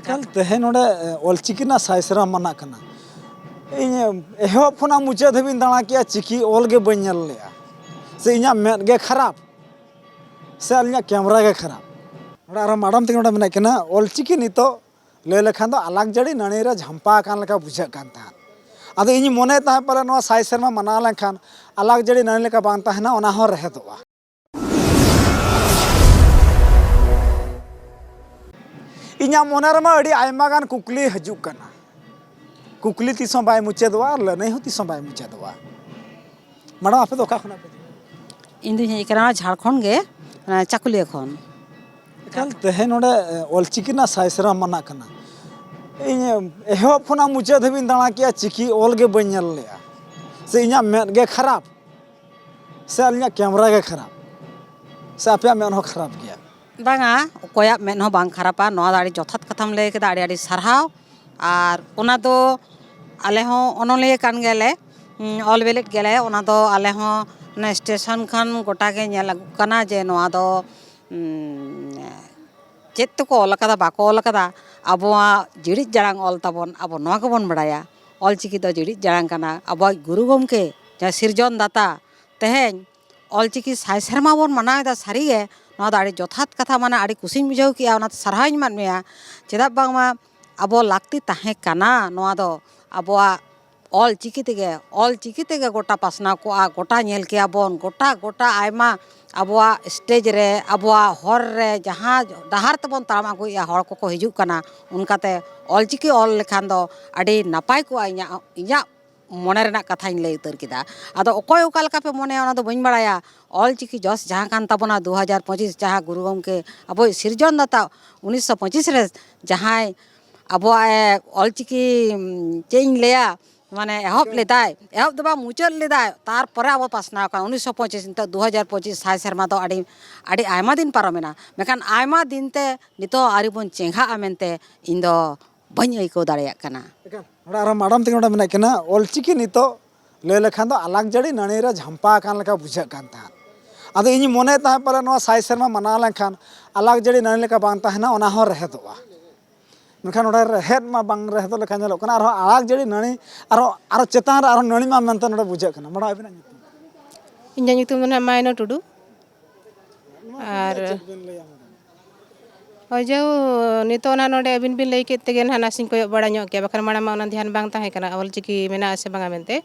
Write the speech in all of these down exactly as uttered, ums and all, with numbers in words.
ᱮᱠᱟᱞ ᱛᱮᱦᱮᱧ ᱱᱚᱰᱮ ᱚᱞᱪᱤᱠᱤ ᱨᱮᱱᱟᱜ ᱥᱟᱭ ᱥᱮᱨᱢᱟ ᱢᱟᱱᱟᱜ ᱠᱟᱱᱟ᱾ ᱤᱧ ᱮᱦᱚᱵ ᱠᱷᱚᱱᱟᱜ ᱢᱩᱪᱟᱹᱫ ᱫᱷᱟᱹᱵᱤᱡ ᱤᱧ ᱫᱟᱬᱟ ᱠᱮᱜᱼᱟ, ᱪᱤᱠᱤ ᱚᱞ ᱜᱮ ᱵᱟᱹᱧ ᱧᱮᱞ ᱞᱮᱜᱼᱟ᱾ ᱥᱮ ᱤᱧᱟᱹᱜ ᱢᱮᱫ ᱜᱮ ᱠᱷᱟᱨᱟᱯ, ᱥᱮ ᱟᱹᱞᱤᱧᱟᱜ ᱠᱮᱢᱨᱟ ᱜᱮ ᱠᱷᱟᱨᱟᱯ? ᱱᱚᱰᱮ ᱟᱨᱦᱚᱸ ᱢᱮᱰᱟᱢ ᱛᱟᱹᱠᱤᱱ ᱱᱚᱰᱮ ᱢᱮᱱᱟᱜ ᱠᱤᱱᱟ᱾ ᱚᱞᱪᱤᱠᱤ ᱱᱤᱛᱚᱜ ᱞᱟᱹᱭ ᱞᱮᱠᱷᱟᱱ ᱫᱚ ᱟᱞᱟᱠ ᱡᱟᱹᱲᱤ ᱱᱟᱹᱲᱤ ᱨᱮ ᱡᱷᱟᱢᱯᱟ ᱟᱠᱟᱱ ᱞᱮᱠᱟ ᱵᱩᱡᱷᱟᱹᱜ ᱠᱟᱱ ᱛᱟᱦᱮᱸᱫ᱾ ᱟᱫᱚ ᱤᱧ ᱢᱚᱱᱮᱭᱮᱫ ᱛᱟᱦᱮᱸᱫ ᱯᱟᱞᱮ ᱱᱚᱣᱟ ᱥᱟᱭ ᱥᱮᱨᱢᱟ ᱢᱟᱱᱟᱣ ᱞᱮᱱᱠᱷᱟᱱ ᱟᱞᱟᱠ ᱡᱟᱹᱲᱤ ᱱᱟᱹᱲᱤ ᱞᱮᱠᱟ ᱵᱟᱝ ᱛᱟᱦᱮᱱᱟ, ᱚᱱᱟ ᱦᱚᱸ ᱨᱮᱦᱮᱫᱚᱜᱼᱟ᱾ ᱤᱧᱟᱹᱜ ᱢᱚᱱᱮ ᱨᱮᱢᱟ ᱟᱹᱰᱤ ᱟᱭᱢᱟ ᱜᱟᱱ ᱠᱩᱠᱞᱤ ᱦᱤᱡᱩᱜ ᱠᱟᱱᱟ᱾ ᱠᱩᱠᱞᱤ ᱛᱤᱥ ᱦᱚᱸ ᱵᱟᱭ ᱢᱩᱪᱟᱹᱫᱚᱜᱼᱟ ᱟᱨ ᱞᱟᱹᱱᱟᱹᱭ ᱦᱚᱸ ᱛᱤᱥ ᱦᱚᱸ ᱵᱟᱭ ᱢᱩᱪᱟᱹᱫᱚᱜᱼᱟ᱾ ᱢᱮᱰᱟᱢ, ᱟᱯᱮ ᱫᱚ ᱚᱠᱟ ᱠᱷᱚᱱᱟᱜ ᱯᱮ ᱦᱤᱡᱩᱜᱼᱟ? ᱤᱧ ᱫᱩᱧ ᱦᱮᱡ ᱟᱠᱟᱱᱟ ᱡᱷᱟᱲᱠᱷᱚᱸᱰ ᱜᱮ, ᱚᱱᱟ ᱪᱟᱠᱩᱞᱤᱭᱟᱹ ᱠᱷᱚᱱ᱾ ᱮᱠᱟᱞ ᱛᱮᱦᱮᱧ ᱱᱚᱰᱮ ᱚᱞᱪᱤᱠᱤ ᱨᱮᱱᱟᱜ ᱥᱟᱭ ᱥᱮᱨᱢᱟ ᱢᱟᱱᱟᱜ ᱠᱟᱱᱟ᱾ ᱤᱧ ᱮᱦᱚᱵ ᱠᱷᱚᱱᱟᱜ ᱢᱩᱪᱟᱹᱫ ᱫᱷᱟᱹᱵᱤᱡ ᱤᱧ ᱫᱟᱬᱟ ᱠᱮᱜᱼᱟ, ᱪᱤᱠᱤ ᱚᱞ ᱜᱮ ᱵᱟᱹᱧ ᱧᱮᱞ ᱞᱮᱜᱼᱟ᱾ ᱥᱮ ᱤᱧᱟᱹᱜ ᱢᱮᱫ ᱜᱮ ᱠᱷᱟᱨᱟᱯ, ᱥᱮ ᱟᱹᱞᱤᱧᱟᱜ ᱠᱮᱢᱨᱟ ᱜᱮ ᱠᱷᱟᱨᱟᱯ, ᱥᱮ ᱟᱯᱮᱭᱟᱜ ᱢᱮᱫ ᱦᱚᱸ ᱠᱷᱟᱨᱟᱯ ᱜᱮᱭᱟ? ᱵᱟᱝᱟ, ᱚᱠᱚᱭᱟᱜ ᱢᱮᱫ ᱦᱚᱸ ᱵᱟᱝ ᱠᱷᱟᱨᱟᱯᱟ᱾ ᱱᱚᱣᱟ ᱫᱚ ᱟᱹᱰᱤ ᱡᱚᱛᱷᱟᱛ ᱠᱟᱛᱷᱟᱢ ᱞᱟᱹᱭ ᱠᱮᱫᱟ, ᱟᱹᱰᱤ ᱟᱹᱰᱤ ᱥᱟᱨᱦᱟᱣ᱾ ᱟᱨ ᱚᱱᱟ ᱫᱚ ᱟᱞᱮ ᱦᱚᱸ ᱚᱱᱚᱞᱤᱭᱟᱹ ᱠᱟᱱ ᱜᱮᱭᱟᱞᱮ, ᱩᱸ, ᱚᱞ ᱵᱮᱞᱮᱫ ᱜᱮᱭᱟᱞᱮ᱾ ᱚᱱᱟ ᱫᱚ ᱟᱞᱮ ᱦᱚᱸ ᱚᱱᱟ ᱥᱴᱮᱥᱚᱱ ᱠᱷᱚᱱ ᱜᱚᱴᱟ ᱜᱮ ᱧᱮᱞ ᱟᱹᱜᱩᱜ ᱠᱟᱱᱟ ᱡᱮ ᱱᱚᱣᱟ ᱫᱚ, ᱩᱸ, ᱪᱮᱫ ᱛᱮᱠᱚ ᱚᱞ ᱟᱠᱟᱫᱟ, ᱵᱟᱠᱚ ᱚᱞ ᱟᱠᱟᱫᱟ, ᱟᱵᱚᱣᱟᱜ ᱡᱤᱲᱤᱫ ᱡᱟᱲᱟᱝ ᱚᱞ ᱛᱟᱵᱚᱱ, ᱟᱵᱚ ᱱᱚᱣᱟ ᱜᱮᱵᱚᱱ ᱵᱟᱲᱟᱭᱟ᱾ ᱚᱞᱪᱤᱠᱤ ᱫᱚ ᱡᱤᱲᱤᱫ ᱡᱟᱲᱟᱝ ᱠᱟᱱᱟ, ᱟᱵᱚᱣᱟᱜ ᱜᱩᱨᱩ ᱜᱚᱢᱠᱮ ᱡᱟᱦᱟᱸᱭ ᱥᱤᱨᱡᱚᱱ ᱫᱟᱛᱟ᱾ ᱛᱮᱦᱮᱧ ᱚᱞᱪᱤᱠᱤ ᱥᱟᱭ ᱥᱮᱨᱢᱟ ᱵᱚᱱ ᱢᱟᱱᱟᱣ ᱮᱫᱟ, ᱥᱟᱹᱨᱤᱜᱮ ᱱᱚᱣᱟ ᱫᱚ ᱟᱹᱰᱤ ᱡᱚᱛᱷᱟᱛ ᱠᱟᱛᱷᱟ, ᱢᱟᱱᱮ ᱟᱹᱰᱤ ᱠᱩᱥᱤᱧ ᱵᱩᱡᱷᱟᱹᱣ ᱠᱮᱜᱼᱟ, ᱚᱱᱟᱛᱮ ᱥᱟᱨᱦᱟᱣᱤᱧ ᱮᱢᱟᱫ ᱢᱮᱭᱟ᱾ ᱪᱮᱫᱟᱜ ᱵᱟᱝᱢᱟ ᱟᱵᱚ ᱞᱟᱹᱠᱛᱤ ᱛᱟᱦᱮᱸ ᱠᱟᱱᱟ ᱱᱚᱣᱟ ᱫᱚ, ᱟᱵᱚᱣᱟᱜ ᱚᱞ ᱪᱤᱠᱤ ᱛᱮᱜᱮ, ᱚᱞ ᱪᱤᱠᱤ ᱛᱮᱜᱮ ᱜᱚᱴᱟ ᱯᱟᱥᱱᱟᱣ ᱠᱚᱜᱼᱟ, ᱜᱚᱴᱟ ᱧᱮᱞ ᱠᱮᱭᱟ ᱵᱚᱱ, ᱜᱚᱴᱟ, ᱜᱚᱴᱟ ᱟᱭᱢᱟ ᱟᱵᱚᱣᱟᱜ ᱥᱴᱮᱡᱽ ᱨᱮ, ᱟᱵᱚᱣᱟᱜ ᱦᱚᱨ ᱨᱮ, ᱡᱟᱦᱟᱸ ᱰᱟᱦᱟᱨ ᱛᱮᱵᱚᱱ ᱛᱟᱲᱟᱢ ᱟᱹᱜᱩᱭᱮᱫᱼᱟ, ᱦᱚᱲ ᱠᱚᱠᱚ ᱦᱤᱡᱩᱜ ᱠᱟᱱᱟ, ᱚᱱᱠᱟᱛᱮ ᱚᱞ ᱪᱤᱠᱤ ᱚᱞ ᱞᱮᱠᱷᱟᱱ ᱫᱚ ᱟᱹᱰᱤ ᱱᱟᱯᱟᱭ ᱠᱚᱜᱼᱟ, ᱤᱧᱟᱹᱜ, ᱤᱧᱟᱹᱜ ᱢᱚᱱᱮ ᱨᱮᱱᱟᱜ ᱠᱟᱛᱷᱟᱧ ᱞᱟᱹᱭ ᱩᱛᱟᱹᱨ ᱠᱮᱫᱟ᱾ ᱟᱫᱚ ᱚᱠᱚᱭ ᱚᱠᱟ ᱞᱮᱠᱟ ᱯᱮ ᱢᱚᱱᱮᱭᱟ, ᱚᱱᱟ ᱫᱚ ᱵᱟᱹᱧ ᱵᱟᱲᱟᱭᱟ᱾ ᱚᱞ ᱪᱤᱠᱤ ᱡᱚᱥ ᱡᱟᱦᱟᱸ ᱠᱟᱱ ᱛᱟᱵᱚᱱᱟ, ᱫᱩ ᱦᱟᱡᱟᱨ ᱯᱚᱸᱪᱤᱥ, ᱡᱟᱦᱟᱸ ᱜᱩᱨᱩ ᱜᱚᱢᱠᱮ ᱟᱵᱚᱭᱤᱡ ᱥᱤᱨᱡᱚᱱ ᱫᱟᱛᱟ, ᱩᱱᱤᱥᱥᱚ ᱯᱚᱸᱪᱤᱥ ᱨᱮ ᱡᱟᱦᱟᱸᱭ ᱟᱵᱚᱣᱟᱜ, ᱮ, ᱚᱞᱪᱤᱠᱤ, ᱩᱢ, ᱪᱮᱫ ᱤᱧ ᱞᱟᱹᱭᱟ, ᱢᱟᱱᱮ ᱮᱦᱚᱵ ᱞᱮᱫᱟᱭ, ᱮᱦᱚᱵ ᱫᱚ ᱵᱟᱝ, ᱢᱩᱪᱟᱹᱫ ᱞᱮᱫᱟᱭ, ᱛᱟᱨᱯᱚᱨᱮ ᱟᱵᱚ ᱯᱟᱥᱱᱟᱣ ᱠᱟᱱᱟ ᱩᱱᱤᱥᱥᱚ ᱯᱚᱸᱪᱤᱥ, ᱱᱤᱛᱚᱜ ᱫᱩ ᱦᱟᱡᱟᱨ ᱯᱚᱸᱪᱤᱥ ᱥᱟᱭ ᱥᱮᱨᱢᱟ ᱫᱚ ᱟᱹᱰᱤ, ᱟᱹᱰᱤ ᱟᱭᱢᱟ ᱫᱤᱱ ᱯᱟᱨᱚᱢᱮᱱᱟ, ᱢᱮᱱᱠᱷᱟᱱ ᱟᱭᱢᱟ ᱫᱤᱱ ᱛᱮ ᱱᱤᱛᱚᱜ ᱟᱹᱣᱨᱤ ᱵᱚᱱ ᱪᱮᱸᱜᱷᱟᱜᱼᱟ ᱢᱮᱱᱛᱮ ᱤᱧ ᱫᱚ ᱵᱟᱹᱧ ᱟᱹᱭᱠᱟᱹᱣ ᱫᱟᱲᱮᱭᱟᱜ ᱠᱟᱱᱟ᱾ ᱮᱠᱟᱞ᱾ ᱱᱚᱰᱮ ᱟᱨᱦᱚᱸ ᱢᱮᱰᱟᱢ ᱛᱟᱹᱠᱤᱱ ᱱᱚᱰᱮ ᱢᱮᱱᱟᱜ ᱠᱤᱱᱟ᱾ ᱚᱞᱪᱤᱠᱤ ᱱᱤᱛᱚᱜ ᱞᱟᱹᱭ ᱞᱮᱠᱷᱟᱱ ᱫᱚ ᱟᱞᱟᱠ ᱡᱟᱹᱲᱤ ᱱᱟᱹᱲᱤ ᱨᱮ ᱡᱷᱟᱢᱯᱟ ᱟᱠᱟᱱ ᱞᱮᱠᱟ ᱵᱩᱡᱷᱟᱹᱜ ᱠᱟᱱ ᱛᱟᱦᱮᱸᱫ᱾ ᱟᱫᱚ ᱤᱧ ᱢᱚᱱᱮᱭᱮᱫ ᱛᱟᱦᱮᱸᱫ ᱯᱟᱞᱮ ᱱᱚᱣᱟ ᱥᱟᱭ ᱥᱮᱨᱢᱟ ᱢᱟᱱᱟᱣ ᱞᱮᱱᱠᱷᱟᱱ ᱟᱞᱟᱠ ᱡᱟᱹᱲᱤ ᱱᱟᱹᱲᱤ ᱞᱮᱠᱟ ᱵᱟᱝ ᱛᱟᱦᱮᱱᱟ, ᱚᱱᱟ ᱦᱚᱸ ᱨᱮᱦᱮᱫᱚᱜᱼᱟ᱾ ᱢᱮᱱᱠᱷᱟᱱ ᱱᱚᱰᱮ ᱨᱮᱦᱮᱫ ᱢᱟ ᱵᱟᱝ ᱨᱮᱦᱮᱫᱚᱜ ᱞᱮᱠᱟ ᱧᱮᱞᱚᱜ ᱠᱟᱱᱟ, ᱟᱨᱦᱚᱸ ᱟᱲᱟᱜ ᱡᱟᱹᱲᱤ ᱱᱟᱹᱲᱤ ᱟᱨᱦᱚᱸ ᱟᱨᱦᱚᱸ ᱪᱮᱛᱟᱱ ᱨᱮ ᱟᱨᱦᱚᱸ ᱱᱟᱹᱲᱤ ᱢᱟ ᱢᱮᱱᱛᱮ ᱱᱚᱰᱮ ᱵᱩᱡᱷᱟᱹᱜ ᱠᱟᱱᱟ᱾ ᱢᱟᱲᱟᱝ ᱟᱹᱵᱤᱱᱟᱜ ᱧᱩᱛᱩᱢ? ᱤᱧᱟᱹᱜ ᱧᱩᱛᱩᱢ ᱫᱚ ᱱᱟᱦᱟᱜ ᱢᱟᱭᱱᱟ ᱴᱩᱰᱩ᱾ ᱱᱚᱣᱟ ᱟᱨ ᱪᱮᱫ ᱵᱮᱱ ᱞᱟᱹᱭᱟ ᱢᱮᱰᱟᱢ? ᱦᱳᱭ ᱡᱟᱣ, ᱱᱤᱛᱚᱜ ᱚᱱᱟ ᱱᱚᱰᱮ ᱟᱹᱵᱤᱱ ᱵᱤᱱ ᱞᱟᱹᱭ ᱠᱮᱫ ᱛᱮᱜᱮ ᱱᱟᱦᱟᱜ ᱱᱟᱥᱮᱧ ᱠᱚᱭᱚᱜ ᱵᱟᱲᱟ ᱧᱚᱜ ᱠᱮᱭᱟ, ᱵᱟᱠᱷᱟᱱ ᱢᱟᱲᱟᱝ ᱢᱟ ᱚᱱᱟ ᱫᱷᱮᱭᱟᱱ ᱵᱟᱝ ᱛᱟᱦᱮᱸ ᱠᱟᱱᱟ ᱚᱞᱪᱤᱠᱤ ᱢᱮᱱᱟᱜᱼᱟ ᱥᱮ ᱵᱟᱝᱟ ᱢᱮᱱᱛᱮ᱾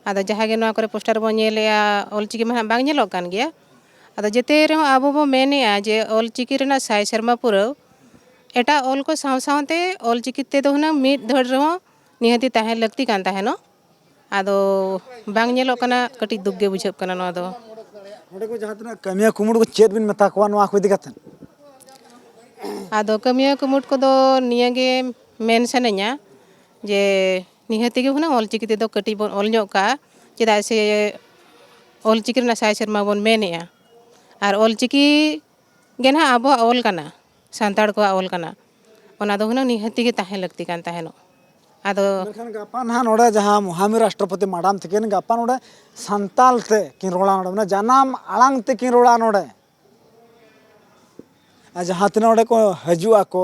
ᱟᱫᱚ ᱡᱟᱦᱟᱸ ᱜᱮ ᱱᱚᱣᱟ ᱠᱚᱨᱮ ᱯᱳᱥᱴᱟᱨ ᱵᱚᱱ ᱧᱮᱞᱮᱜᱼᱟ, ᱚᱞᱪᱤᱠᱤ ᱢᱟ ᱦᱟᱸᱜ ᱵᱟᱝ ᱧᱮᱞᱚᱜ ᱠᱟᱱ ᱜᱮᱭᱟ᱾ ᱟᱫᱚ ᱡᱮᱛᱮ ᱨᱮᱦᱚᱸ ᱟᱵᱚ ᱵᱚ ᱢᱮᱱᱮᱜᱼᱟ ᱡᱮ ᱚᱞᱪᱤᱠᱤ ᱨᱮᱱᱟᱜ ᱥᱟᱭ ᱥᱮᱨᱢᱟ ᱯᱩᱨᱟᱹᱣ, ᱮᱴᱟᱜ ᱚᱞ ᱠᱚ ᱥᱟᱶ ᱥᱟᱶᱛᱮ ᱚᱞᱪᱤᱠᱤ ᱛᱮᱫᱚ ᱦᱩᱱᱟᱹᱝ ᱢᱤᱫ ᱫᱷᱟᱹᱲ ᱨᱮᱦᱚᱸ ᱱᱤᱦᱟᱹᱛᱤ ᱛᱟᱦᱮᱸ ᱞᱟᱹᱠᱛᱤ ᱠᱟᱱ ᱛᱟᱦᱮᱱᱚᱜ᱾ ᱟᱫᱚ ᱵᱟᱝ ᱧᱮᱞᱚᱜ ᱠᱟᱱᱟ, ᱠᱟᱹᱴᱤᱡ ᱫᱩᱠ ᱜᱮ ᱵᱩᱡᱷᱟᱹᱜ ᱠᱟᱱᱟ ᱱᱚᱣᱟ ᱫᱚ᱾ ᱱᱚᱰᱮ ᱠᱚ ᱡᱟᱦᱟᱸ ᱛᱤᱱᱟᱹᱜ ᱠᱟᱹᱢᱤᱭᱟᱹ ᱠᱩᱢᱩᱴ ᱠᱚ ᱪᱮᱫ ᱵᱤᱱ ᱢᱮᱛᱟ ᱠᱚᱣᱟ ᱱᱚᱣᱟ ᱠᱚ ᱤᱫᱤ ᱠᱟᱛᱮᱫ? ᱟᱫᱚ ᱠᱟᱹᱢᱤᱭᱟᱹ ᱠᱩᱢᱩᱴ ᱠᱚᱫᱚ ᱱᱤᱭᱟᱹ ᱜᱮ ᱢᱮᱱ ᱥᱟᱱᱟᱧᱟ ᱡᱮ ᱱᱤᱦᱟᱹᱛᱤ ᱜᱮ ᱦᱩᱱᱟᱹᱝ ᱚᱞᱪᱤᱠᱤ ᱛᱮᱫᱚ ᱠᱟᱹᱴᱤᱡ ᱵᱚᱱ ᱚᱞ ᱧᱚᱜ ᱠᱟᱜᱼᱟ, ᱪᱮᱫᱟᱜ ᱥᱮ ᱚᱞᱪᱤᱠᱤ ᱨᱮᱱᱟᱜ ᱥᱟᱭ ᱥᱮᱨᱢᱟ ᱵᱚᱱ ᱢᱮᱱᱮᱜᱼᱟ᱾ ᱟᱨ ᱚᱞᱪᱤᱠᱤ ᱜᱮ ᱱᱟᱦᱟᱜ ᱟᱵᱚᱣᱟᱜ ᱚᱞ ᱠᱟᱱᱟ, ᱥᱟᱱᱛᱟᱲ ᱠᱚᱣᱟᱜ ᱚᱞ ᱠᱟᱱᱟ, ᱚᱱᱟ ᱫᱚ ᱦᱩᱱᱟᱹᱝ ᱱᱤᱦᱟᱹᱛᱤ ᱜᱮ ᱛᱟᱦᱮᱸ ᱞᱟᱹᱠᱛᱤ ᱠᱟᱱ ᱛᱟᱦᱮᱱᱚᱜ᱾ ᱟᱫᱚ ᱢᱮᱱᱠᱷᱟᱱ ᱜᱟᱯᱟ ᱱᱟᱦᱟᱜ ᱱᱚᱰᱮ ᱡᱟᱦᱟᱸ ᱢᱚᱦᱟᱢᱤ ᱨᱟᱥᱴᱨᱚᱯᱚᱛᱤ ᱢᱟᱰᱟᱢ ᱛᱟᱹᱠᱤᱱ ᱜᱟᱯᱟ ᱱᱚᱰᱮ ᱥᱟᱱᱛᱟᱲ ᱛᱮ ᱠᱤᱱ ᱨᱚᱲᱟ, ᱱᱚᱰᱮ ᱢᱟᱱᱮ ᱡᱟᱱᱟᱢ ᱟᱲᱟᱝ ᱛᱮ ᱠᱤᱱ ᱨᱚᱲᱟ ᱱᱚᱰᱮ᱾ ᱟᱨ ᱡᱟᱦᱟᱸ ᱛᱤᱱᱟᱹᱜ ᱚᱸᱰᱮ ᱠᱚ ᱦᱤᱡᱩᱜ ᱟᱠᱚ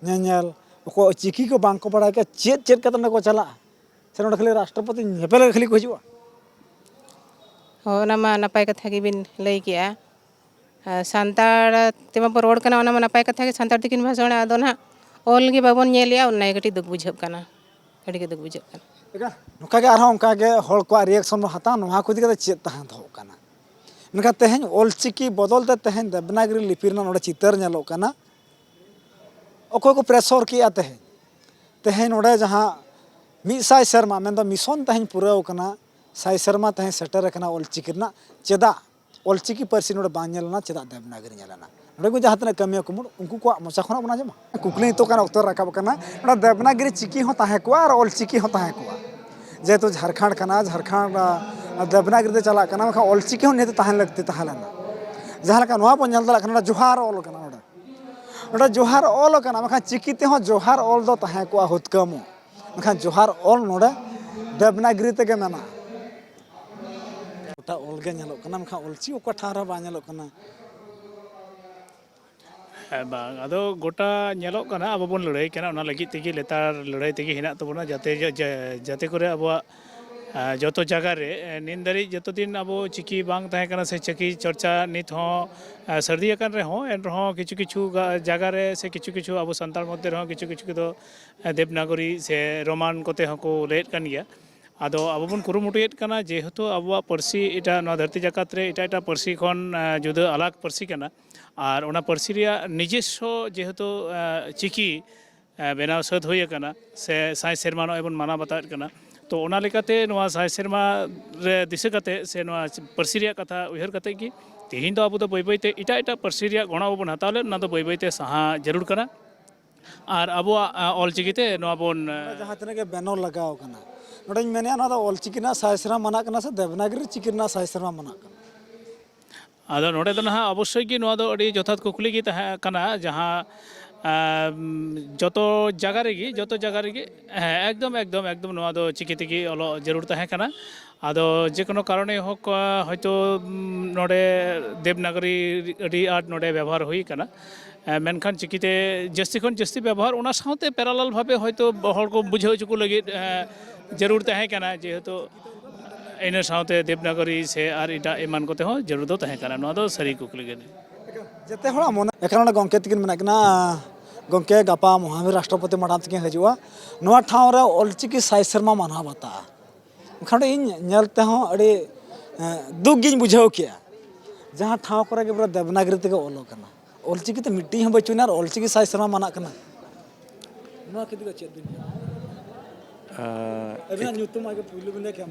ᱧᱮᱧᱮᱞ, ᱚᱠᱚᱭ ᱪᱤᱠᱤ ᱠᱚ ᱵᱟᱝ ᱠᱚ ᱵᱟᱲᱟᱭ ᱠᱷᱟᱡ ᱪᱮᱫ ᱪᱮᱫ ᱠᱟᱛᱮ ᱚᱸᱰᱮ ᱠᱚ ᱪᱟᱞᱟᱜᱼᱟ? ᱥᱮ ᱱᱚᱰᱮ ᱠᱷᱟᱹᱞᱤ ᱨᱟᱥᱴᱨᱚᱯᱚᱛᱤ ᱧᱮᱯᱮᱞ ᱜᱮ ᱠᱷᱟᱹᱞᱤ ᱠᱚ ᱦᱤᱡᱩᱜᱼᱟ? ᱦᱳᱭ, ᱚᱱᱟ ᱢᱟ ᱱᱟᱯᱟᱭ ᱠᱟᱛᱷᱟ ᱜᱮᱵᱤᱱ ᱞᱟᱹᱭ ᱠᱮᱜᱼᱟ᱾ ᱟᱨ ᱥᱟᱱᱛᱟᱲ ᱛᱮᱢᱟ ᱵᱚ ᱨᱚᱲ ᱠᱟᱱᱟ, ᱚᱱᱟ ᱢᱟ ᱱᱟᱯᱟᱭ ᱠᱟᱛᱷᱟ ᱜᱮ, ᱥᱟᱱᱛᱟᱲ ᱛᱮᱠᱤᱱ ᱵᱷᱟᱥᱚᱬᱟ᱾ ᱟᱫᱚ ᱱᱟᱦᱟᱜ ᱚᱞ ᱜᱮ ᱵᱟᱵᱚᱱ ᱧᱮᱞᱮᱜᱼᱟ, ᱚᱱᱟ ᱜᱮ ᱠᱟᱹᱴᱤᱡ ᱫᱩᱠ ᱵᱩᱡᱷᱟᱹᱜ ᱠᱟᱱᱟ, ᱟᱹᱰᱤ ᱜᱮ ᱫᱩᱠ ᱵᱩᱡᱷᱟᱹᱜ ᱠᱟᱱᱟ᱾ ᱮᱱᱠᱷᱟᱱ ᱱᱚᱝᱠᱟ ᱜᱮ ᱟᱨᱦᱚᱸ ᱚᱱᱠᱟ ᱜᱮ ᱦᱚᱲ ᱠᱚᱣᱟᱜ ᱨᱤᱭᱮᱠᱥᱚᱱ ᱵᱚᱱ ᱦᱟᱛᱟᱣᱟ, ᱱᱚᱣᱟ ᱠᱚ ᱤᱫᱤ ᱠᱟᱛᱮ ᱪᱮᱫ ᱛᱟᱦᱮᱸ ᱫᱚᱦᱚᱜ ᱠᱟᱱᱟ? ᱢᱮᱱᱠᱷᱟᱱ ᱛᱮᱦᱮᱧ ᱚᱞᱪᱤᱠᱤ ᱵᱚᱫᱚᱞ ᱛᱮ ᱛᱮᱦᱮᱧ ᱫᱮᱵᱽᱱᱟᱜᱽᱨᱤ ᱞᱤᱯᱤ ᱨᱮᱱᱟᱜ ᱱᱚᱰᱮ ᱪᱤᱛᱟᱹᱨ ᱧᱮᱞᱚᱜ ᱠᱟᱱᱟ᱾ ᱚᱠᱚᱭ ᱠᱚ ᱯᱨᱮᱥᱚᱨ ᱠᱮᱜᱼᱟ ᱛᱮᱦᱮᱧ? ᱛᱮᱦᱮᱧ ᱱᱚᱰᱮ ᱡᱟᱦᱟᱸ ᱢᱤᱫ ᱥᱟᱭ ᱥᱮᱨᱢᱟ, ᱢᱮᱱᱫᱚ ᱢᱤᱥᱚᱱ ᱛᱮᱦᱮᱧ ᱯᱩᱨᱟᱹᱣ ᱠᱟᱱᱟ, ᱥᱟᱭ ᱥᱮᱨᱢᱟ ᱛᱮᱦᱮᱧ ᱥᱮᱴᱮᱨ ᱟᱠᱟᱱᱟ ᱚᱞᱪᱤᱠᱤ ᱨᱮᱱᱟᱜ, ᱪᱮᱫᱟᱜ ᱚᱞᱪᱤᱠᱤ ᱯᱟᱹᱨᱥᱤ ᱱᱚᱰᱮ ᱵᱟᱝ ᱧᱮᱞ ᱞᱮᱱᱟ, ᱪᱮᱫᱟᱜ ᱫᱮᱵᱽᱱᱟᱜᱽᱨᱤ ᱧᱮᱞ ᱮᱱᱟ? ᱱᱚᱰᱮ ᱠᱚ ᱡᱟᱦᱟᱸ ᱛᱤᱱᱟᱹᱜ ᱠᱟᱹᱢᱤᱭᱟᱹ ᱠᱩᱢᱩᱴ, ᱩᱱᱠᱩ ᱠᱚᱣᱟᱜ ᱢᱚᱪᱟ ᱠᱷᱚᱱᱟᱜ ᱵᱚᱱ ᱟᱸᱡᱚᱢᱟ᱾ ᱠᱩᱠᱞᱤ ᱱᱤᱛᱚᱜ ᱠᱟᱱᱟ ᱚᱠᱛᱚ ᱨᱮ ᱨᱟᱠᱟᱵ ᱠᱟᱱᱟ, ᱚᱱᱟ ᱫᱮᱵᱽᱱᱟᱜᱽᱨᱤ ᱪᱤᱠᱤ ᱦᱚᱸ ᱛᱟᱦᱮᱸ ᱠᱚᱜᱼᱟ ᱟᱨ ᱚᱞᱪᱤᱠᱤ ᱦᱚᱸ ᱛᱟᱦᱮᱸ ᱠᱚᱜᱼᱟ᱾ ᱡᱮᱦᱮᱛᱩ ᱡᱷᱟᱲᱠᱷᱚᱸᱰ ᱠᱟᱱᱟ, ᱡᱷᱟᱲᱠᱷᱚᱸᱰ, ᱟᱸ, ᱫᱮᱵᱽᱱᱟᱜᱽᱨᱤ ᱛᱮ ᱪᱟᱞᱟᱜ ᱠᱟᱱᱟ, ᱢᱮᱱᱠᱷᱟᱱ ᱚᱞᱪᱤᱠᱤ ᱦᱚᱸ ᱱᱤᱦᱟᱹᱛ ᱛᱟᱦᱮᱸ ᱞᱟᱹᱠᱛᱤ ᱛᱟᱦᱮᱸ ᱞᱮᱱᱟ᱾ ᱡᱟᱦᱟᱸ ᱞᱮᱠᱟ ᱱᱚᱣᱟ ᱵᱚᱱ ᱧᱮᱞ ᱫᱟᱲᱮᱭᱟᱜ ᱠᱟᱱᱟ, ᱱᱚᱰᱮ ᱡᱚᱦᱟᱨ ᱚᱞ ᱠᱟᱱᱟ, ᱱᱚᱰᱮ, ᱱᱚᱰᱮ ᱡᱚᱦᱟᱨ ᱚᱞ ᱠᱟᱱᱟ, ᱢᱮᱱᱠᱷᱟᱱ ᱪᱤᱠᱤ ᱛᱮᱦᱚᱸ ᱡᱚᱦᱟᱨ ᱚᱞ ᱫᱚ ᱛᱟᱦᱮᱸ ᱠᱚᱜᱼᱟ ᱦᱩᱛᱠᱟᱹᱢ᱾ ᱢᱮᱱᱠᱷᱟᱱ ᱡᱚᱦᱟᱨ ᱚᱞ ᱱᱚᱰᱮ ᱫᱮᱵᱽᱱᱟᱜᱽᱨᱤ ᱛᱮᱜᱮ ᱢᱮᱱᱟᱜᱼᱟ᱾ ᱜᱚᱴᱟ ᱚᱞ ᱜᱮ ᱧᱮᱞᱚᱜ ᱠᱟᱱᱟ, ᱢᱮᱱᱠᱷᱟᱱ ᱚᱞᱪᱤᱠᱤ ᱚᱠᱟ ᱴᱷᱟᱶ ᱨᱮᱦᱚᱸ ᱵᱟᱝ ᱧᱮᱞᱚᱜ ᱠᱟᱱᱟ᱾ ᱦᱮᱸ, ᱵᱟᱝ, ᱟᱫᱚ ᱜᱚᱴᱟ ᱧᱮᱞᱚᱜ ᱠᱟᱱᱟ, ᱟᱵᱚ ᱵᱚᱱ ᱞᱟᱹᱲᱦᱟᱹᱭ ᱠᱟᱱᱟ, ᱚᱱᱟ ᱞᱟᱹᱜᱤᱫ ᱛᱮᱜᱮ ᱞᱮᱛᱟᱲ ᱞᱟᱹᱲᱦᱟᱹᱭ ᱛᱮᱜᱮ ᱦᱮᱱᱟᱜ ᱛᱟᱵᱚᱱᱟ, ᱡᱟᱛᱮ ᱡᱟ-, ᱡᱟ-, ᱡᱟᱛᱮ ᱠᱚᱨᱮ ᱟᱵᱚᱣᱟᱜ, ᱟ, ᱡᱚᱛᱚ ᱡᱟᱭᱜᱟ ᱨᱮ, ᱮ, ᱱᱤᱱ ᱫᱷᱟᱹᱨᱤᱡ ᱡᱚᱛᱚ ᱫᱤᱱ ᱟᱵᱚ ᱪᱤᱠᱤ ᱵᱟᱝ ᱛᱟᱦᱮᱸ ᱠᱟᱱᱟ ᱥᱮ ᱪᱤᱠᱤ ᱪᱚᱨᱪᱟ ᱱᱤᱛ ᱦᱚᱸ, ᱟ, ᱥᱟᱹᱨᱫᱤ ᱟᱠᱟᱱ ᱨᱮᱦᱚᱸ, ᱮᱱ ᱨᱮᱦᱚᱸ ᱠᱤᱪᱷᱩ ᱠᱤᱪᱷᱩ ᱜᱟ-, ᱡᱟᱭᱜᱟ ᱨᱮ ᱥᱮ ᱠᱤᱪᱷᱩ ᱠᱤᱪᱷᱩ ᱟᱵᱚ ᱥᱟᱱᱛᱟᱲ ᱢᱚᱫᱽᱫᱷᱮ ᱨᱮᱦᱚᱸ ᱠᱤᱪᱷᱩ ᱠᱤᱪᱷᱩ ᱫᱚ, ᱟ, ᱫᱮᱵᱽᱱᱟᱜᱚᱨᱤ ᱥᱮ ᱨᱳᱢᱟᱱ ᱠᱚᱛᱮ ᱦᱚᱸᱠᱚ ᱞᱟᱹᱭᱮᱫ ᱠᱟᱱ ᱜᱮᱭᱟ᱾ ᱟᱫᱚ ᱟᱵᱚ ᱵᱚᱱ ᱠᱩᱨᱩᱢᱩᱴᱩᱭᱮᱫ ᱠᱟᱱᱟ, ᱡᱮᱦᱮᱛᱩ ᱟᱵᱚᱣᱟᱜ ᱯᱟᱹᱨᱥᱤ ᱮᱴᱟᱜ, ᱱᱚᱣᱟ ᱫᱷᱟᱹᱨᱛᱤ ᱡᱟᱠᱟᱛ ᱨᱮ ᱮᱴᱟᱜ ᱮᱴᱟᱜ ᱯᱟᱹᱨᱥᱤ ᱠᱷᱚᱱ, ᱟ, ᱡᱩᱫᱟᱹ ᱟᱞᱟᱜᱽ ᱯᱟᱹᱨᱥᱤ ᱠᱟᱱᱟ, ᱟᱨ ᱚᱱᱟ ᱯᱟᱹᱨᱥᱤ ᱨᱮᱭᱟᱜ ᱱᱤᱡᱚᱥᱥᱚ ᱡᱮᱦᱮᱛᱩ, ᱟ, ᱪᱤᱠᱤ, ᱟ, ᱵᱮᱱᱟᱣ ᱥᱟᱹᱛ ᱦᱩᱭ ᱟᱠᱟᱱᱟ, ᱥᱮ ᱥᱟᱭ ᱥᱮᱨᱢᱟ ᱱᱚᱜᱼᱚᱭ ᱵᱚᱱ ᱢᱟᱱᱟᱣ ᱵᱟᱛᱟᱣᱮᱫ ᱠᱟᱱᱟ᱾ ᱛᱚ, ᱚᱱᱟ ᱞᱮᱠᱟᱛᱮ ᱱᱚᱣᱟ ᱥᱟᱭ ᱥᱮᱨᱢᱟ ᱨᱮ ᱫᱤᱥᱟᱹ ᱠᱟᱛᱮ ᱥᱮ ᱱᱚᱣᱟ ᱯᱟᱹᱨᱥᱤ ᱨᱮᱭᱟᱜ ᱠᱟᱛᱷᱟ ᱩᱭᱦᱟᱹᱨ ᱠᱟᱛᱮ ᱜᱮ ᱛᱮᱦᱮᱧ ᱫᱚ ᱟᱵᱚ ᱫᱚ ᱵᱟᱹᱭ ᱵᱟᱹᱭ ᱛᱮ ᱮᱴᱟᱜ ᱮᱴᱟᱜ ᱯᱟᱹᱨᱥᱤ ᱨᱮᱭᱟᱜ ᱜᱚᱲᱚ ᱵᱚᱱ ᱦᱟᱛᱟᱣ ᱞᱮᱫ, ᱚᱱᱟ ᱫᱚ ᱵᱟᱹᱭ ᱵᱟᱹᱭ ᱛᱮ ᱥᱟᱦᱟ ᱡᱟᱹᱨᱩᱲ ᱠᱟᱱᱟ᱾ ᱟᱨ ᱟᱵᱚᱣᱟᱜ, ᱟ, ᱚᱞᱪᱤᱠᱤ ᱛᱮ ᱱᱚᱣᱟ ᱵᱚᱱ, ᱟ, ᱡᱟᱦᱟᱸ ᱛᱤᱱᱟᱹᱜ ᱜᱮ ᱵᱮᱱᱚᱨ ᱞᱟᱜᱟᱣ ᱠᱟᱱᱟ, ᱱᱚᱰᱮᱧ ᱢᱮᱱᱮᱫᱼᱟ, ᱱᱚᱣᱟ ᱫᱚ ᱚᱞᱪᱤᱠᱤ ᱨᱮᱱᱟᱜ ᱥᱟᱭ ᱥᱮᱨᱢᱟ ᱢᱟᱱᱟᱜ ᱠᱟᱱᱟ ᱥᱮ ᱫᱮᱵᱽᱱᱟᱜᱚᱨᱤ ᱪᱤᱠᱤ ᱨᱮᱱᱟᱜ ᱥᱟᱭ ᱥᱮᱨᱢᱟ ᱢᱟᱱᱟᱜ ᱠᱟᱱᱟ? ᱟᱫᱚ ᱱᱚᱰᱮ ᱫᱚ ᱱᱟᱦᱟᱜ ᱚᱵᱚᱥᱥᱳᱭ ᱜᱮ ᱱᱚᱣᱟ ᱫᱚ ᱟᱹᱰᱤ ᱡᱚᱛᱷᱟᱛ ᱠᱩᱠᱞᱤ ᱜᱮ ᱛᱟᱦᱮᱸ ᱠᱟᱱᱟ, ᱡᱟᱦᱟᱸ, ᱟᱢ, ᱡᱚᱛᱚ ᱡᱟᱭᱜᱟ ᱨᱮᱜᱮ, ᱡᱚᱛᱚ ᱡᱟᱭᱜᱟ ᱨᱮᱜᱮ, ᱦᱮᱸ, ᱮᱠᱫᱚᱢ, ᱮᱠᱫᱚᱢ, ᱮᱠᱫᱚᱢ ᱱᱚᱣᱟ ᱫᱚ ᱪᱤᱠᱤ ᱛᱮᱜᱮ ᱚᱞᱚᱜ ᱡᱟᱹᱨᱩᱲ ᱛᱟᱦᱮᱸ ᱠᱟᱱᱟ᱾ ᱟᱫᱚ ᱡᱮ ᱠᱳᱱᱳ ᱠᱟᱨᱚᱱᱮ ᱦᱳᱠ, ᱟ, ᱦᱚᱭᱛᱳ, ᱩᱢ, ᱱᱚᱰᱮ ᱫᱮᱵᱽᱱᱟᱜᱚᱨᱤ ᱟᱹᱰᱤ ᱟᱸᱴ ᱱᱚᱰᱮ ᱵᱮᱵᱚᱦᱟᱨ ᱦᱩᱭ ᱠᱟᱱᱟ᱾ ᱮ, ᱢᱮᱱᱠᱷᱟᱱ ᱪᱤᱠᱤᱛᱮ ᱡᱟᱹᱥᱛᱤ ᱠᱷᱚᱱ ᱡᱟᱹᱥᱛᱤ ᱵᱮᱵᱚᱦᱟᱨ, ᱚᱱᱟ ᱥᱟᱶᱛᱮ parallel ᱵᱷᱟᱵᱮ ᱦᱚᱭᱛᱳ ᱦᱚᱲ ᱠᱚ ᱵᱩᱡᱷᱟᱹᱣ ᱦᱚᱪᱚ ᱠᱚ ᱞᱟᱹᱜᱤᱫ, ᱮ, ᱡᱟᱹᱨᱩᱲ ᱛᱟᱦᱮᱸ ᱠᱟᱱᱟ, ᱡᱮᱦᱮᱛᱩ ᱤᱱᱟᱹ ᱥᱟᱶᱛᱮ ᱫᱮᱵᱽᱱᱟᱜᱚᱨᱤ ᱥᱮ ᱟᱨ ᱮᱴᱟᱜ ᱮᱢᱟᱱ ᱠᱚᱛᱮ ᱦᱚᱸ ᱡᱟᱹᱨᱩᱲ ᱫᱚ ᱛᱟᱦᱮᱸ ᱠᱟᱱᱟ᱾ ᱱᱚᱣᱟ ᱫᱚ ᱥᱟᱹᱨᱤ ᱠᱩᱠᱞᱤ ᱠᱟᱱᱟ᱾ ᱡᱮᱛᱮ ᱦᱚᱲᱟᱜ ᱢᱚᱱᱮ, ᱮᱠᱷᱟᱱ ᱚᱸᱰᱮ ᱜᱚᱢᱠᱮ ᱛᱟᱹᱠᱤᱱ ᱢᱮᱱᱟᱜ ᱠᱤᱱᱟ, ᱜᱚᱢᱠᱮ ᱜᱟᱯᱟ ᱢᱚᱦᱟᱵᱤᱨ ᱨᱟᱥᱴᱨᱚᱯᱚᱛᱤ ᱢᱟᱰᱟᱢ ᱛᱟᱹᱠᱤᱱ ᱦᱤᱡᱩᱜᱼᱟ, ᱱᱚᱣᱟ ᱴᱷᱟᱶ ᱨᱮ ᱚᱞᱪᱤᱠᱤ ᱥᱟᱭ ᱥᱮᱨᱢᱟ ᱢᱟᱱᱟᱣ ᱵᱟᱛᱟᱜᱼᱟ᱾ ᱮᱱᱠᱷᱟᱱ ᱤᱧ ᱧᱮᱞ ᱛᱮᱦᱚᱸ ᱟᱹᱰᱤ, ᱮᱸ, ᱫᱩᱠ ᱜᱤᱧ ᱵᱩᱡᱷᱟᱹᱣ ᱠᱮᱜᱼᱟ, ᱡᱟᱦᱟᱸ ᱴᱷᱟᱶ ᱠᱚᱨᱮ ᱜᱮ ᱯᱩᱨᱟᱹ ᱫᱮᱵᱽᱱᱟᱜᱚᱨᱤ ᱛᱮᱜᱮ ᱚᱞᱚᱜ ᱠᱟᱱᱟ, ᱚᱞᱪᱤᱠᱤ ᱛᱮ ᱢᱤᱫᱴᱤᱡ ᱦᱚᱸ ᱵᱟᱹᱪᱩᱜ ᱟᱱᱟ ᱟᱨ ᱚᱞᱪᱤᱠᱤ ᱥᱟᱭ ᱥᱮᱨᱢᱟ ᱢᱟᱱᱟᱜ ᱠᱟᱱᱟ᱾ ᱱᱚᱣᱟ ᱠᱷᱟᱹᱛᱤᱨ ᱪᱮᱫ ᱵᱤᱱ ᱢᱮᱱᱟ? ᱟᱹᱵᱤᱱᱟᱜ ᱧᱩᱛᱩᱢ ᱟᱜᱮ ᱯᱩᱭᱞᱩ ᱵᱤᱱ ᱞᱟᱹᱭ ᱠᱮᱭᱟ᱾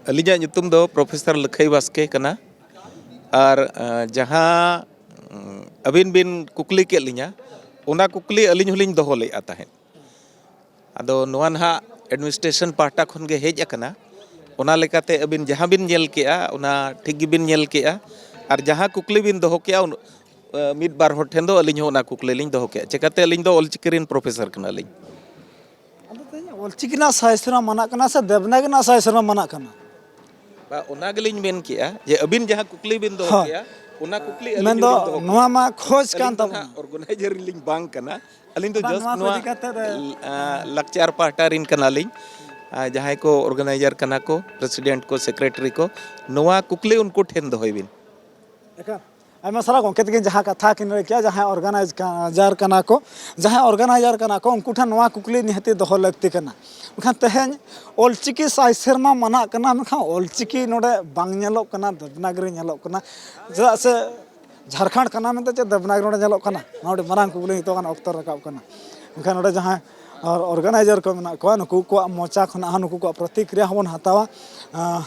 ᱟᱹᱞᱤᱧᱟᱜ ᱧᱩᱛᱩᱢ ᱫᱚ ᱯᱨᱚᱯᱷᱮᱥᱚᱨ ᱞᱟᱹᱠᱷᱟᱹᱭ ᱵᱟᱥᱠᱮ ᱠᱟᱱᱟ᱾ ᱟᱨ, ᱟᱸ, ᱡᱟᱦᱟᱸ, ᱩᱸ, ᱟᱹᱵᱤᱱ ᱵᱤᱱ ᱠᱩᱠᱞᱤ ᱠᱮᱫ ᱞᱤᱧᱟ, ᱚᱱᱟ ᱠᱩᱠᱞᱤ ᱟᱹᱞᱤᱧ ᱦᱚᱸᱞᱤᱧ ᱫᱚᱦᱚ ᱞᱮᱫᱼᱟ ᱛᱟᱦᱮᱸᱫ᱾ ᱟᱫᱚ ᱱᱚᱣᱟ ᱱᱟᱦᱟᱜ administration ᱯᱟᱦᱴᱟ ᱠᱷᱚᱱ ᱜᱮ ᱦᱮᱡ ᱟᱠᱟᱱᱟ᱾ ᱚᱱᱟ ᱞᱮᱠᱟᱛᱮ ᱟᱹᱵᱤᱱ ᱡᱟᱦᱟᱸ ᱵᱤᱱ ᱧᱮᱞ ᱠᱮᱜᱼᱟ, ᱚᱱᱟ ᱴᱷᱤᱠ ᱜᱮᱵᱤᱱ ᱧᱮᱞ ᱠᱮᱜᱼᱟ᱾ ᱟᱨ ᱡᱟᱦᱟᱸ ᱠᱩᱠᱞᱤ ᱵᱤᱱ ᱫᱚᱦᱚ ᱠᱮᱜᱼᱟ, ᱩᱱ-, ᱟᱸ, ᱢᱤᱫ ᱵᱟᱨ ᱦᱚᱲ ᱴᱷᱮᱱ ᱫᱚ ᱟᱹᱞᱤᱧ ᱦᱚᱸ ᱚᱱᱟ ᱠᱩᱠᱞᱤ ᱞᱤᱧ ᱫᱚᱦᱚ ᱠᱮᱜᱼᱟ᱾ ᱪᱤᱠᱟᱹᱛᱮ ᱟᱹᱞᱤᱧ ᱫᱚ ᱚᱞᱪᱤᱠᱤ ᱨᱮᱱ ᱯᱨᱚᱯᱷᱮᱥᱚᱨ ᱠᱟᱱᱟᱞᱤᱧ᱾ ᱟᱫᱚ ᱛᱮᱦᱮᱧ ᱚᱞᱪᱤᱠᱤ ᱨᱮᱱᱟᱜ ᱥᱟᱭ ᱥᱮᱨᱢᱟ ᱢᱟᱱᱟᱜ ᱠᱟᱱᱟ ᱥᱮ ᱫᱮᱵᱽᱱᱟᱜᱚᱨᱤ ᱨᱮᱱᱟᱜ ᱥᱟᱭ ᱥᱮᱨᱢᱟ ᱢᱟᱱᱟᱜ ᱠᱟᱱᱟ? ᱵᱟ, ᱚᱱᱟ ᱜᱮᱞᱤᱧ ᱢᱮᱱ ᱠᱮᱜᱼᱟ ᱡᱮ ᱟᱹᱵᱤᱱ ᱡᱟᱦᱟᱸ ᱠᱩᱠᱞᱤ ᱵᱤᱱ ᱫᱚᱦᱚ ᱦᱳᱭ᱾ ᱠᱮᱜᱼᱟ, ᱚᱱᱟ ᱠᱩᱠᱞᱤ ᱟᱹᱞᱤᱧ ᱢᱮᱱᱫᱚ ᱦᱚᱸᱞᱤᱧ ᱫᱚᱦᱚ ᱠᱮᱫᱟ᱾ ᱱᱚᱣᱟ ᱢᱟ ᱠᱷᱚᱡᱽ ᱠᱟᱱ ᱟᱹᱞᱤᱧ ᱫᱚ ᱛᱟᱵᱚᱱᱟ᱾ ᱱᱟᱦᱟᱜ ᱚᱨᱜᱟᱱᱟᱭᱡᱟᱨ ᱨᱮᱞᱤᱧ ᱵᱟᱝ ᱠᱟᱱᱟ᱾ ᱟᱹᱞᱤᱧ ᱫᱚ ᱵᱟᱝ, ᱡᱟᱥᱴ ᱱᱚᱣᱟ ᱠᱚ ᱱᱚᱣᱟ, ᱤᱫᱤ ᱠᱟᱛᱮ ᱫᱚ ᱟ, ᱞᱟᱠᱪᱟᱨ ᱯᱟᱦᱴᱟ ᱨᱮᱱ ᱠᱟᱱᱟᱞᱤᱧ᱾ ᱟ, ᱡᱟᱦᱟᱸᱭ ᱠᱚ ᱚᱨᱜᱟᱱᱟᱭᱡᱟᱨ ᱠᱟᱱᱟ ᱠᱚ, ᱯᱨᱮᱥᱤᱰᱮᱱᱴ ᱠᱚ, ᱥᱮᱠᱨᱮᱴᱟᱨᱤ ᱠᱚ, ᱱᱚᱣᱟ ᱠᱩᱠᱞᱤ ᱩᱱᱠᱩ ᱴᱷᱮᱱ ᱫᱚᱦᱚᱭ ᱵᱤᱱ᱾ ᱮᱠᱟᱞ᱾ ᱟᱭᱢᱟ ᱥᱟᱨᱦᱟᱣ ᱜᱚᱢᱠᱮ ᱛᱟᱹᱠᱤᱱ ᱡᱟᱦᱟᱸ ᱠᱟᱛᱷᱟ ᱠᱤᱱ ᱞᱟᱹᱭ ᱠᱮᱜᱼᱟ, ᱡᱟᱦᱟᱸᱭ ᱚᱨᱜᱟᱱᱟᱭᱤᱡᱟᱨ ᱠᱟᱱᱟ ᱠᱚ, ᱡᱟᱦᱟᱸᱭ ᱚᱨᱜᱟᱱᱟᱭᱡᱟᱨ ᱠᱟᱱᱟ ᱠᱚ, ᱩᱱᱠᱩ ᱴᱷᱮᱱ ᱱᱚᱣᱟ ᱠᱩᱠᱞᱤ ᱱᱤᱦᱟᱹᱛᱤ ᱫᱚᱦᱚ ᱞᱟᱹᱠᱛᱤ ᱠᱟᱱᱟ᱾ ᱢᱮᱱᱠᱷᱟᱱ ᱛᱮᱦᱮᱧ ᱚᱞᱪᱤᱠᱤ ᱥᱟᱭ ᱥᱮᱨᱢᱟ ᱢᱟᱱᱟᱜ ᱠᱟᱱᱟ, ᱢᱮᱱᱠᱷᱟᱱ ᱚᱞᱪᱤᱠᱤ ᱱᱚᱰᱮ ᱵᱟᱝ ᱧᱮᱞᱚᱜ ᱠᱟᱱᱟ, ᱫᱮᱵᱽᱱᱟᱜᱽᱨᱤ ᱧᱮᱞᱚᱜ ᱠᱟᱱᱟ᱾ ᱪᱮᱫᱟᱜ ᱥᱮ ᱡᱷᱟᱲᱠᱷᱚᱸᱰ ᱠᱟᱱᱟ ᱢᱮᱱᱛᱮ ᱪᱮᱫ ᱫᱮᱵᱽᱱᱟᱜᱽᱨᱤ ᱱᱚᱰᱮ ᱧᱮᱞᱚᱜ ᱠᱟᱱᱟ? ᱱᱚᱣᱟ ᱟᱹᱰᱤ ᱢᱟᱨᱟᱝ ᱠᱩᱠᱞᱤ ᱱᱤᱛᱚᱜ ᱜᱟᱱ ᱚᱠᱛᱚ ᱨᱟᱠᱟᱵ ᱠᱟᱱᱟ᱾ ᱢᱮᱱᱠᱷᱟᱱ ᱱᱚᱰᱮ ᱡᱟᱦᱟᱸᱭ ᱚᱨᱜᱟᱱᱟᱭᱡᱟᱨ ᱠᱚ ᱢᱮᱱᱟᱜ ᱠᱚᱣᱟ, ᱱᱩᱠᱩ ᱠᱚᱣᱟᱜ ᱢᱚᱪᱟ ᱠᱷᱚᱱᱟᱜ ᱦᱚᱸ, ᱱᱩᱠᱩ ᱠᱚᱣᱟᱜ ᱯᱨᱚᱛᱤᱠᱨᱤᱭᱟ ᱦᱚᱸᱵᱚᱱ ᱦᱟᱛᱟᱣᱟ᱾ ᱟᱸ,